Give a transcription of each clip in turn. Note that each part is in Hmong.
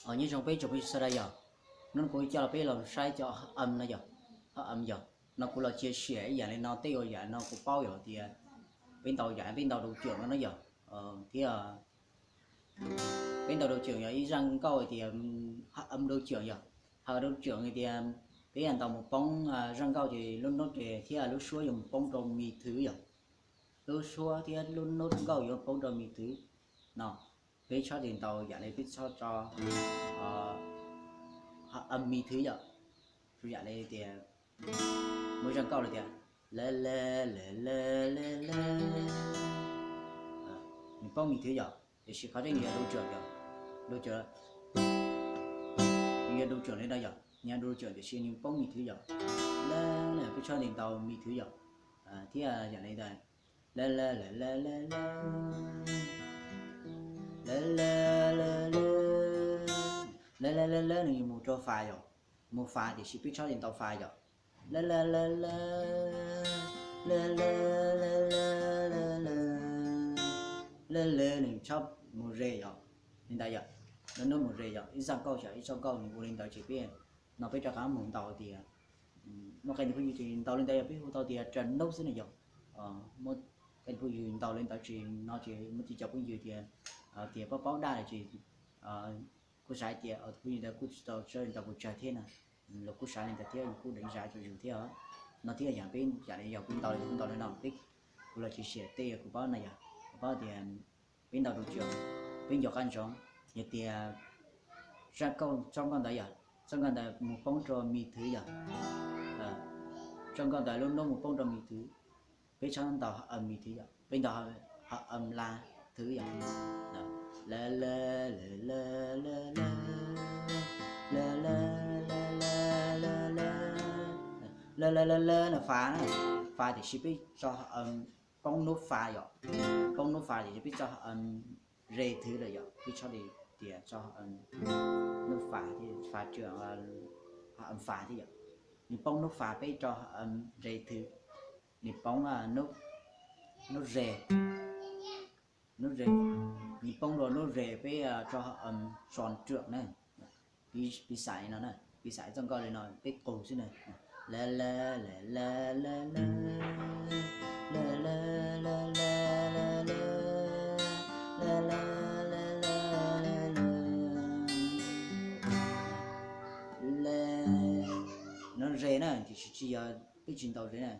Nyob zoo peb tsoom phooj ywg sawv daws yog, hnub no kuv coj los peb los saib cov haj am no yog, haj am yog no kuv los chia sẻ ib yam li no tej uas yam no kuv paub yog tias peb ntaus yam peb ntaus đầu trưởng no yog, thiab peb ntaus đầu trưởng yog ib zaj nkauj tias haj am đầu trưởng yog, haj am đầu trưởng tias peb ntaus mus poob zaj nkauj ces lub nốt rê thiab lub suab yuav mus poob rau mi thứ yog, lub suab thiab lub nốt nkauj yuav poob rau mi thứ no. Peb txhob tis ntaus yam li peb txhob tso haj am mi thứ yog, yam li tias muaj zaj nkauj li tias la la la la la la, nws poob mi thứ yog, tiam sis qhov tseeb nws yog đầu trưởng yog, đầu trưởng, nws yog đầu trưởng li no yog, nws yog đầu trưởng tiam sis nws poob mi thứ yog, la, peb txhob tis ntaus mi thứ yog, thiab yam li ntawd, la la la la la la, la la la la, la la la la nws yuav mus rau fa yog, mus fa tiam sis peb txhob tis ntaus fa yog, la la la la, la la la la la la, la la nws txhob mus rê yog, li ntawd yog, lub nốt mus rê yog ib zaj nkauj xyov ib zaj nkauj nws ua li ntawd ces peb no peb rov qab mus ntaus tias muaj qee tus phooj ywg ces ntaus li ntawd yog peb hu tau tias trần nốt xwb na yog, muaj qee tus phooj ywg ntaus li ntawd ces no ces muaj cov phooj ywg tias, tias paub paub daj lawm ces kuj xav tias tus phooj ywg ntawd kuj tsis tau tso ntaus kuv tsawg thiab na, los kuj xav li ntawd thiab kuj deev zam rau yus thiab. No thiab yog peb yam li yog kuv ntaus li kuv ntaus li no peb, kuv los chia sẻ tej kuv paub no yog, kuv paub tias peb ntaus đầu trưởng, peb nco qab ntsoov, yog tias zaj nkauj, zaj nkauj ntawd yog, zaj nkauj ntawd mus poob rau mi thứ yog, zaj nkauj ntawd lub nốt mus poob rau mi thứ, peb txhob ntaus haj am mi thứ yog, peb ntaus haj am la thứ yog, la la la la la, la la la la la la, la la la la no fa na, fa tiam sis peb tso haj am, poob nốt fa yog, poob nốt fa tiam sis peb tso haj am rê thứ lawm yog, peb txhob li tias tso haj am nốt fa thiab, fa trượt, haj am fa thiab yog, nws poob nốt fa peb tso haj am rê thứ, nws poob nốt rê, nốt rê, nws poob rau nốt rê peb tso haj am son trượt na. Piv xam li no na, piv xam txoj nkauj li no peb qug xwb na, la la la la la la, la la la la la la, la la la la la, nốt rê na tiam sis tsis yog, peb tsis ntaus rê na.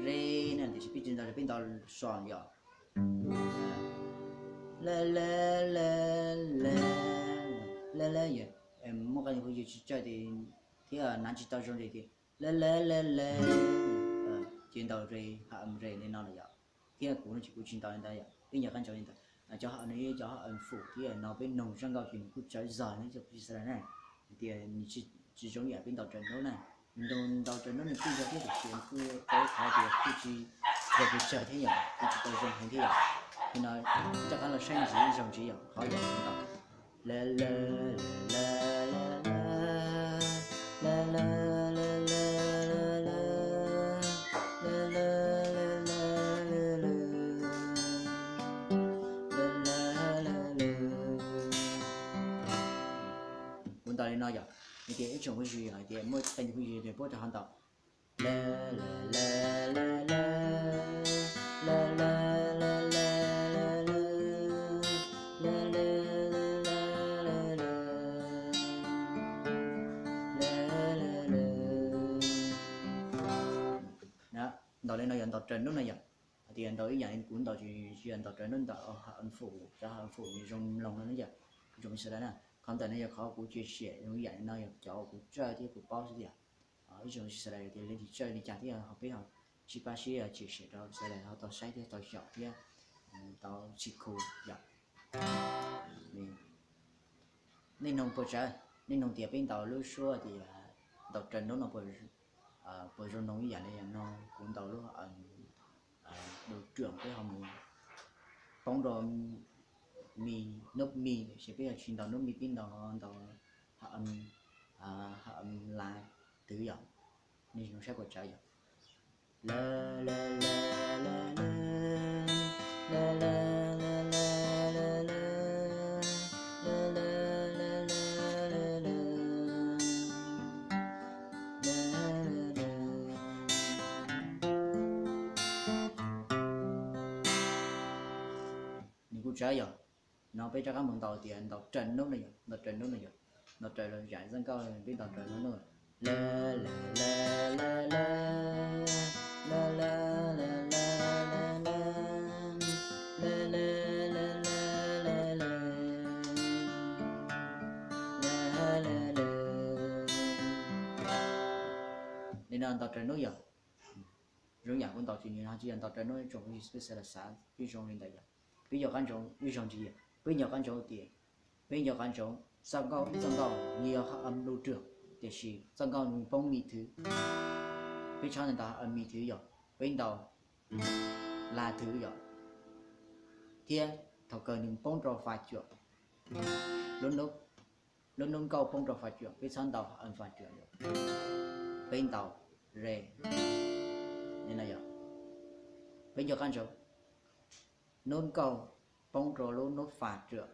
Rê na tiam sis peb tsis ntaus rê, peb ntaus son yog, la la la la, la la yog, muaj qee tus phooj ywg tsis tsawg thiab hnav tsis tau zoo ces tias la la la la, ces ntaus rê, haj am rê li no lawm yog. Thiab kuv no ces kuv tsis ntaus li ntawd yog, peb nco qab ntsoov li ntawd. Cov haj am no yog cov haj am phủ thiab no peb noog zaj nkauj ces nws kuj tsawv zog ne, cov phooj ywg sawv daws na, tias nws tsis zoo ib yam peb ntaus trần nốt na. Nws ntaus trần nốt nws kuj yog thiab tiam sis kuj tau qhov tias kuj tsis yog kuv tsawg thiab yog kuv tsis tau zoo heev thiab yog. Ces no rov qab los saib ntxiv ib zaug ntxiv yog qhov yog kuv ntaus la la la la la, la la la la la la, la la la la la la, la la la la. Kuv ntaus li no yog, hais tias ib tsoom phooj ywg hais tias muaj qee tus phooj ywg tias puab rau qhov ntaus la la la la, la la la la la la, la la la la la la, la la la. Ntaus li no yog ntaus trần nốt no yog, hais tias ntaus ib yam li kuv ntaus ces tsis yog ntaus trần nốt, ntaus haj am phủ, cov haj am phủ nws zoo mloog no na yog. Ib tsoom phooj ywg sawv daws na, qhov ntawm no yog qhov kuv chia sẻ zoo ib yam li no yog cov uas kuv tsawj thiab kuv paub xwb tiag. Ib tsoom phooj ywg sawv daws tias leej twg tsawj li cas thiab ho peb ho sib pab sib chia sẻ rau sawv daws ho tau saib thiab tau xyaum thiab tau txhim khu yom. Nej noog puas tsawv, nej noog tias peb ntaus lub suab tias ntaus trần nốt no puas zoo noog ib yam li no kuv ntaus lub đầu trưởng peb ho mus poob rau mi, nốt mi, tiam sis peb ho tsis ntaus nốt mi, peb ntaus ntaus haj am, haj am la thứ yom. Nej noog saib puas tsawv yom. La la la la la, la la la la la la, Tsawv yog, no peb rov qab mus ntaus tias ntaus raws nub no yog, ntaus raws nub no yog, ntaus raws los zam txoj nkauj peb ntaus raws nub no. Li no ntaus raws nub yog, zoo yam kuv ntaus tsis nws ho tsis yog ntaus raws nub, tsoom phooj ywg peb sawv daws xav peb zoo li ntawd yog, peb nco qab ntsoov ib zaug ntxiv, peb nco qab ntsoov tias, peb nco qab ntsoov txoj nkauj ib txoj nkauj nws yog haj am lu rwg, tiam sis txoj nkauj nws poob mi thwv, peb txhob ntaus haj am mi thwv yog, peb ntaus la thwv yog, thiab thaum kawg nws poob rau fa cuam, lub nub nkauj poob rau fa cuam peb txhob ntaus haj am fa cuam yog, peb ntaus re. Li no yog, peb nco qab ntsoov, nub nkauj poob rau lub nub fa cuam,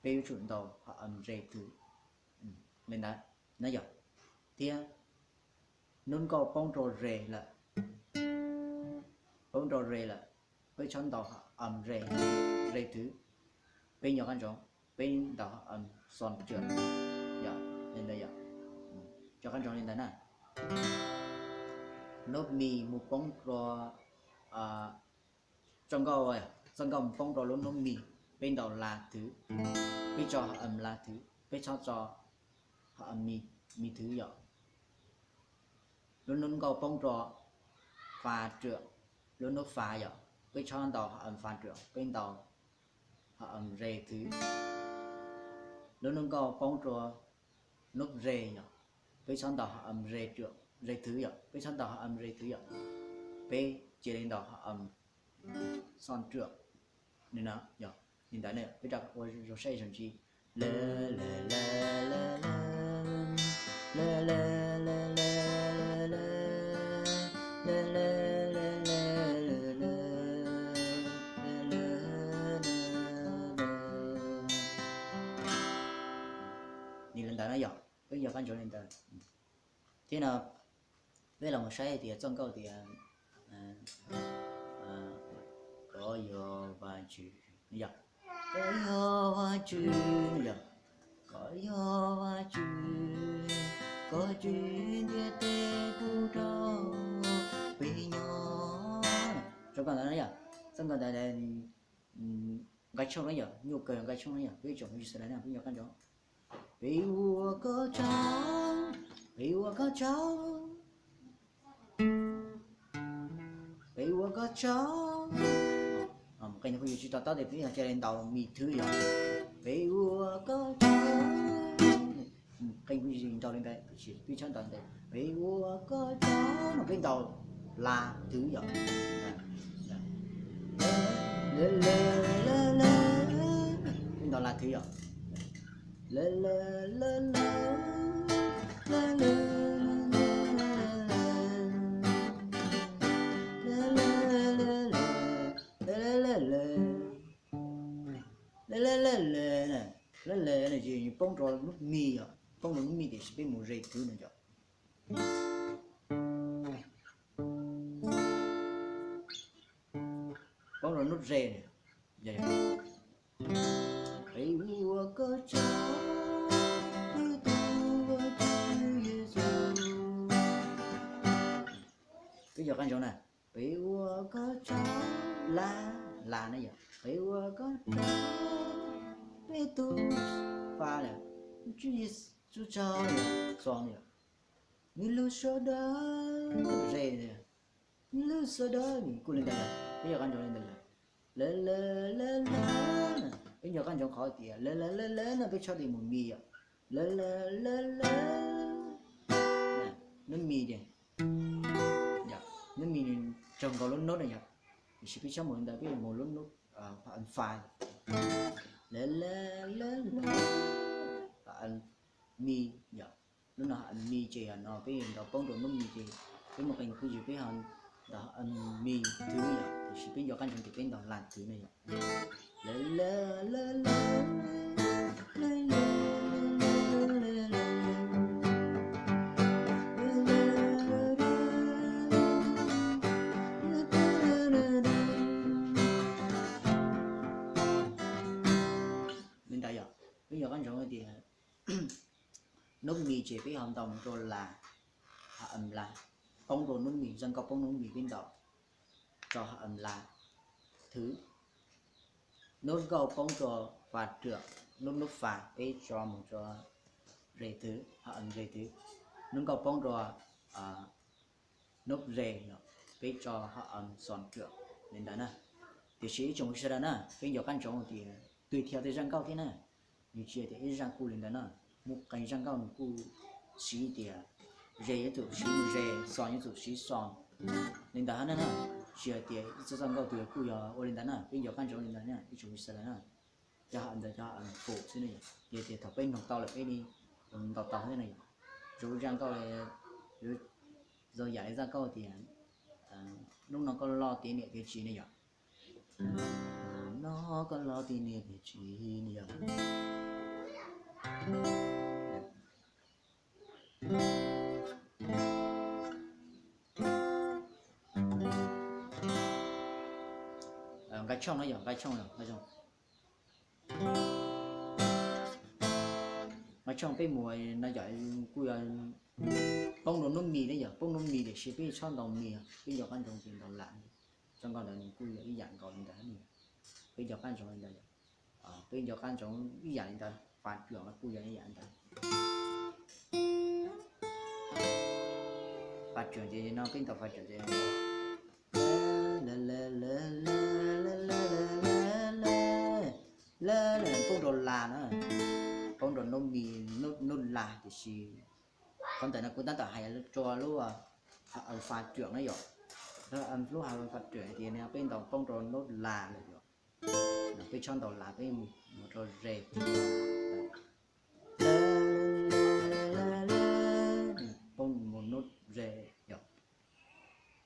peb yuav tsum ntaus haj am re thwv li ntawd na yog, thiab nub nkauj poob rau re lawm, poob rau re lawm, peb txhob ntaus haj am re, re thwv, peb nco qab ntsoov, peb ntaus haj am xo cuam yog, li ntawd yog, nco qab ntsoov li ntawd na. Nub mi mus poob rau txoj nkauj, txoj nkauj mus poob rau lub nub mi, peb ntaus la thwv, peb tso haj am la thwv, peb txhob tso haj am mi thwv yog, lub nub nkauj poob rau fa cuam, lub nub fa yog, peb txhob ntaus haj am fa cuam, peb ntaus haj am re thwv, lub nub nkauj poob rau nub re yog, peb txhob ntaus haj am re cuam, re thwv yog, peb txhob ntaus haj am re thwv yog, peb cia li ntaus haj am xo cuam. Li no yog, li ntawd ne peb rov ua zoo saib zoo ntsis. Li ntawd na yog, peb nco qab ntsoov li ntawd. Thiab no peb los mus saib tias txoj nkauj tias koj yog Vajtswv, yog, koj yog Vajtswv, yog, koj yog Vajtswv, koj tsim ntiaj teb pub rau peb nyob. Txoj nkauj ntawd yog, txoj nkauj ntawd nqe tshooj na yog, nyuaj kawg nqe tshooj na yog, peb tsoom phooj ywg sawv daws na peb nco qab ntsoov. Peb ua koj tsaug, peb ua koj tsaug, peb ua koj tsaug. Qee no kuj yuav tsis to taub tias peb yog cia li ntaus mi thwv yog, peb ua koj tsaug. Qee kuj yog ntaus li ntawd tiam sis peb txhob ntaus ntawd, peb ua koj tsaug no peb ntaus la thwv yog, peb ntaus la thwv yog. Lawv lawv lawv lawv, lawv lawv no ces nws poob rau lub mi yom, poob rau lub mi tiam sis peb mus ze thwv no yom. Poob rau lub ze no. Peb ua koj tsaug, peb tus Vajtswv Yexus. Peb yog qab ntsoov na, peb ua koj tsaug, la, la na yom, peb ua koj tsaug, peb tus, fa lawm, Tswv Yexus tsaug, xo na yom, nws lub sawv daws, ze, nws lub sawv daws, nws kuj li ntawd lawm, peb yog qab ntsoov li ntawd lawm. Lawv lawv lawv lawv, peb yog qab ntsoov qhov tias lawv lawv lawv lawv no peb txhob li mus mi yom. Lawv lawv lawv lawv, nub mi ces, nub mi nws raug nkaus lub nub no yom, tiam sis peb txhob mus li ntawd, peb mus lub nub, fa, lawv lawv lawv lawv, mi yom, lub no mi ces yog no peb yuav ntaus poob rau nub mi ces peb mus qee kuj yws peb ho ntaus mi thwv yom, tiam sis peb nco qab ntsoov tias peb ntaus la thwv no yom. Lawv lawv lawv lawv, Qab ntsoov tias nub mi ces peb ho ntaus mus rau las, ha am las, poob rau nub mi, zaj nkauj poob nub mi peb ntaus rau ha am las, thwv. Nub nkauj poob rau fa rwm, nub nub fa peb tso mus rau re thwv, ha am re thwv. Nub nkauj poob rau nub re no peb tso ha am xos rwm li ntawd na. Tiam sis ib tsoom sawv daws na, peb nco qab ntsoov tias tùy theo tej zaj nkauj thiab na, nws tsis yog tias ib zaj kuj li ntawd na. Muaj qee zaj nkauj nws kuj siv tias re yuav tsum siv mus re, xos yuav tsum siv xos li ntawd hab na. Tsis yog tias ib txoj zaj nkauj twg kuj yog ua li ntawd na, peb nco qab ntsoov li ntawd na ib tsoom sawv daws na. Cov ha ntawd cov ha am pum xwb ne yom, yog tias thaum peb noog tau lawm peb li ntaus tau thiab ne yom. Zoo zaj nkauj, zoo yam li zaj nkauj tias hnub no koj loj tiav niam tiav txiv ne yom. Hnub no koj loj tiav niam tiav txiv ne yom. Nqa tshooj no yom, nqa tshooj, nqa tshooj peb mus no yom, kuj yog poob rau nub mi ne yom, poob nub mi tiam sis peb tsis txhob ntaus mi, peb nco qab ntsoov tias ntaus las. Zaj nkauj ntawd nws kuj yog ib yam nkaus li ntawd, peb nco qab ntsoov li ntawd yom. Peb nco qab ntsoov ib yam li ntawd, fa rwm los kuj yog ib yam li ntawd. Fa rwm ces no peb ntaus fa rwm ces poob rau las na, poob rau nub mi, nub las tiam sis qhov ntawm no kuv tab tom hais rau lub ha am fa rwm na yom. Lub ha am fa rwm tias peb ntaus poob rau nub las lawm yom. Peb txhob ntaus las, peb mus rau re. Poob mus nub re yom.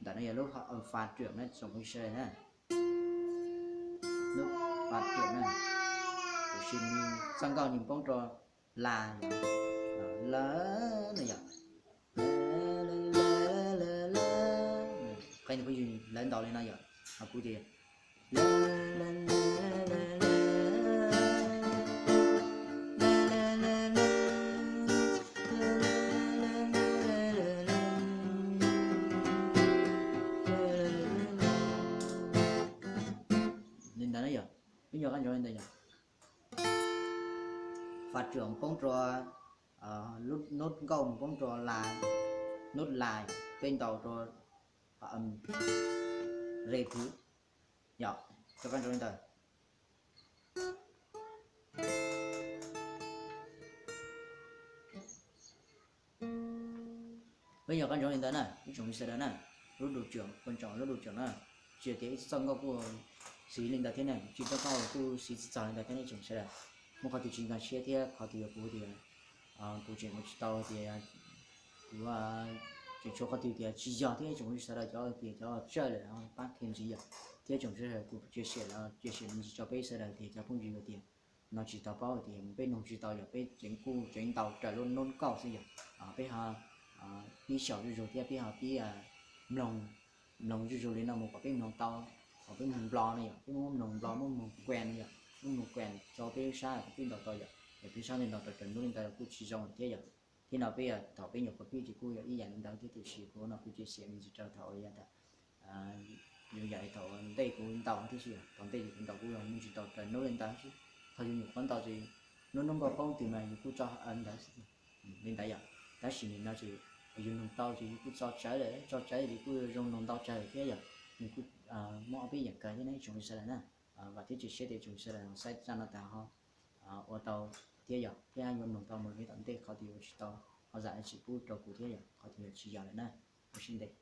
Ntawm no yog lub ha am fa rwm na tsoom phooj ywg sawv daws na. Lub fa rwm na. Tiam sis zaj nkauj nws poob rau las, lawv no yom. Qee phooj ywg lawv ntaus li no yom, ho kuv ces li ntawd na yom, peb nco qab ntsoov li ntawd yom. Fa rwm poob rau, lub nub nkauj poob rau las, nub las, peb ntaus rau re thwv yom, nco qab ntsoov li ntawd. Peb nco qab ntsoov li ntawd na ib tsoom sawv daws na, lub du tsoom, kuj tsoom lub du tsoom na, tsis yog tias ib txoj nkauj kuj siv li ntawd thiab na, tsis txoj nkauj kuj siv txog li ntawd thiab ib tsoom sawv daws. Muaj qhov twg tsis nkag siab thiab qhov twg yog kuv tias kuv tseem ua tsis tau tias kuv tseem tshuav qhov twg tias tsis yog thiab ib tsoom sawv daws cov tias cov tsawj lawm pab qhia ntxiv yom, thiab tsoom sawv daws kuv chia sẻ los chia sẻ me ntsis rau peb sawv daws tias cov phooj ywg tias no tsis tau paub tias peb noog tsis tau yom, peb tseem kuj tseem ntaus raws lub nub nkauj xwb yom. Peb ho pib xyaum zuj zus thiab peb ho pib mloog, mloog zuj zus li no mus kom peb mloog tau, kom peb mloog nplog no yom, peb muab mloog nplog muab mloog kues no yom, muab mloog kues rau peb lub sab kom peb ntaus tau yom, yog peb sab li ntaus tau raws nub li ntawd kuj tsis zoo thiab yom. Thiab no peb thaum peb nyuam qhuav pib ces kuj yog ib yam li ntawd thiab tiam sis kuv no kuj chia sẻ me ntsis rau thaum yog tias zoo yam li thaum ntej kuv ntaus thiab xwb, thaum ntej kuv ntaus kuj yog me ntsis ntaus raws nub li ntawd xwb. Thaum yus nyuam qhuav ntaus ces lub nub nkauj poob twg mas yus kuj tso ntawd xwb, li ntawd yom. Tab sis nim no ces yus noog tau ces yus kuj tso tsawv lawm, tso tsawv ces kuj zoo noog ntau tsawg lawm thiab yom. Nws kuj muaj ob peb yam kawg thiab ne ib tsoom sawv daws na. Vam thiab cia siab tias tsoom sawv daws saib zaj no tas ho ua tau thiab yom, thiab yuav mloog tau mus li tom ntej qhov twg yuav tsis tau ho zam txim pub rau kuv thiab yom, qhov twg yuav tsis yog lawm na. Ua siab ntev.